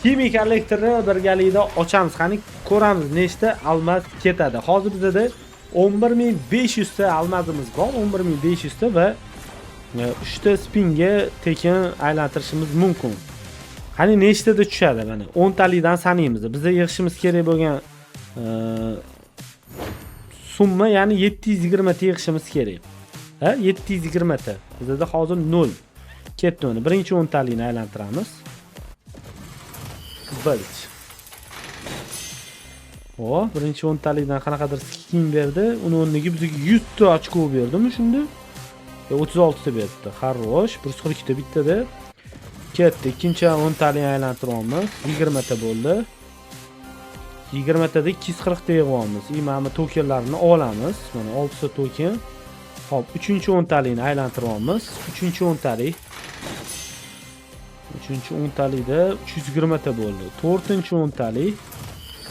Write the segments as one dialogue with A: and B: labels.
A: Kimi kollektorni birgalikda ochamiz. Qani ko'ramiz nechta almaz ketadi. Hozir bizada 11 500 ta almazimiz bor. 11 500 ta va 3 ta spinga tekin aylantirishimiz mumkin. Qani nechtada tushadi mana 10 talikdan sanaymiz. Bizga yig'ishimiz kerak bo'lgan summa, ya'ni 720 ta yig'ishimiz kerak. Ha, 720 ta. Bizda hozir 0. Ketdi uni. Birinchi 10 talikni aylantiramiz. Bilch. O, birinchi 10 talikdan qanaqadir skin berdi. Uni o'rniga bizga 100 ta ochko berdimi shunda? 36 ta berdi. Хорош. 142 ta bittada. Ketdi. Ikkinchi 10 talikni aylantiryapmiz. 20 ta bo'ldi. 20 tada 240 ta yig'yapmiz. И mana bu tokenlarni olamiz. Mana 6 ta token. Xo'p, uchinchi 10 talikni aylantiryapmiz. Uchinchi 10 talik. Uchinchi 10 talikda 320 ta bo'ldi. To'rtinchi 10 talik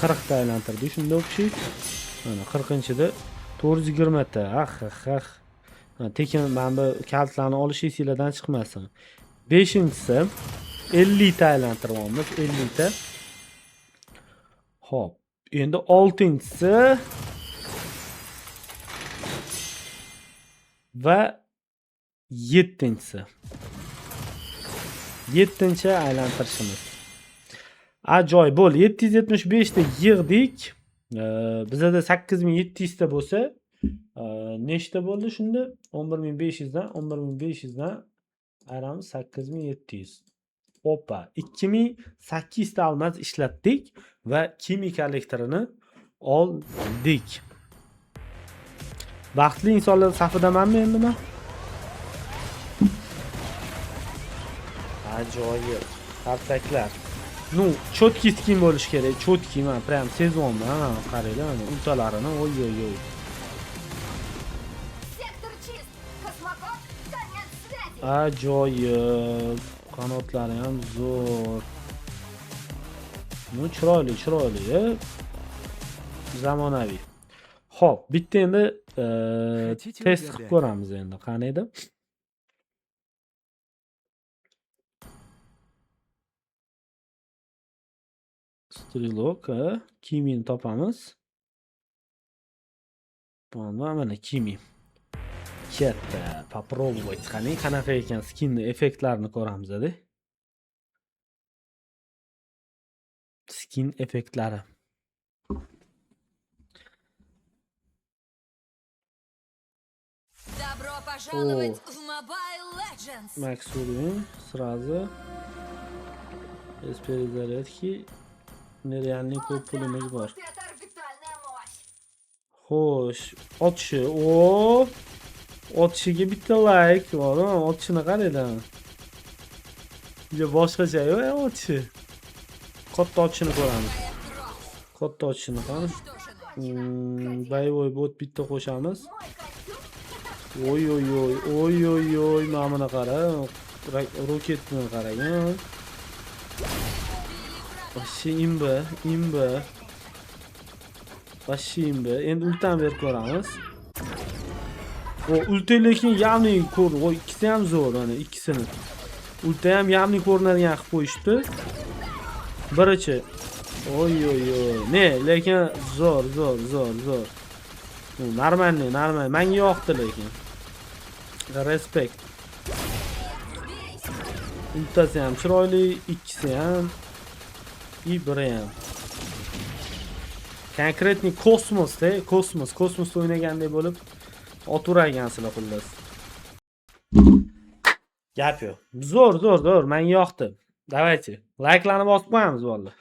A: 40 ta aylantirdik shunda общий. Mana 40-da 420 ta. Ah, ah, ah. Tekin mana bu kalitlarni olish esinglardan chiqmasin. Beshinchisi 50 ta aylantiryapmiz, 50 ta. Xo'p, endi oltinchisi va yettinchisi. Yettinchi aylantirishimiz. Ajoyib bo'ldi. 775 ta yig'dik. Bizada 8700 ta bo'lsa, nechta bo'ldi shunda? 11 500 dan 11 500 dan ayiramiz 8700. Opa, 2800 ta almaz ishlatdik va Kimi kollektorini oldik. Baxtli insonlar safidamanmi endi men? Ajoyib. Qartaklar. Ну, чёткий skin bo'lishi kerak. Чёткий, man прям sezyapman. Ha, qaranglar mana ultalarini. Oy oy oy.
B: Сектор чист! Космокод, конец связи!
A: Ajoyib. Qanotlari ham zo'r. Ну, chiroyli, chiroyli. Zamonaviy. Xo'p, bitta endi
C: Хотите
A: test qilib
C: угадать?
A: ko'ramiz endi. Qani edi? Стрелок, a, Kimini topamiz. Mana mana Kimi. Katta, попробовать. Qani qanaqa ekan skinni effektlarini ko'ramiz edi. Skin effektlari.
B: Добро пожаловать в Mobile Legends!
A: Max уровень сразу. Без перезарядки. Нереальный ko'p pulimiz bor.
B: Вот это орбитальная мощь!
A: Xo'sh, otishi. O! Otishiga bitta like bor. Otishini qaranglar. Juda boshqacha-yu otishi. Katta otishini ko'ramiz.
B: Твоя кровь
A: Katta otishini qani.
B: уничтожена!
A: Боевой bot bitta qo'shamiz.
B: Мой костюм?
A: Oy oy oy, oy oy oy, mana buni qara. Roketni qarang. Вообще имба, имба. Вообще имба. Endi ultani berib ko'ramiz. O, ulti lekin явный ko'r, o ikkisi ham zo'r, mana ikkisini. Ulti ham явный ko'rinadigan qilib qo'yishdi. Birichi. Oy oy oy. Ne, lekin zo'r, zo'r, zo'r, zo'r. Нормальный, нормальный. Menga yoqdi lekin. Respect. Ultasi ham chiroyli, ikkisi ham. И biri ham. Конкретный kosmosda, kosmos, kosmosda o'ynagandek bo'lib oturavergansizlar xullas. Gap yo'q. Zo'r, zo'r, zo'r, menga yoqdi. Давайте, layklarni bosib qo'yamiz bolalar.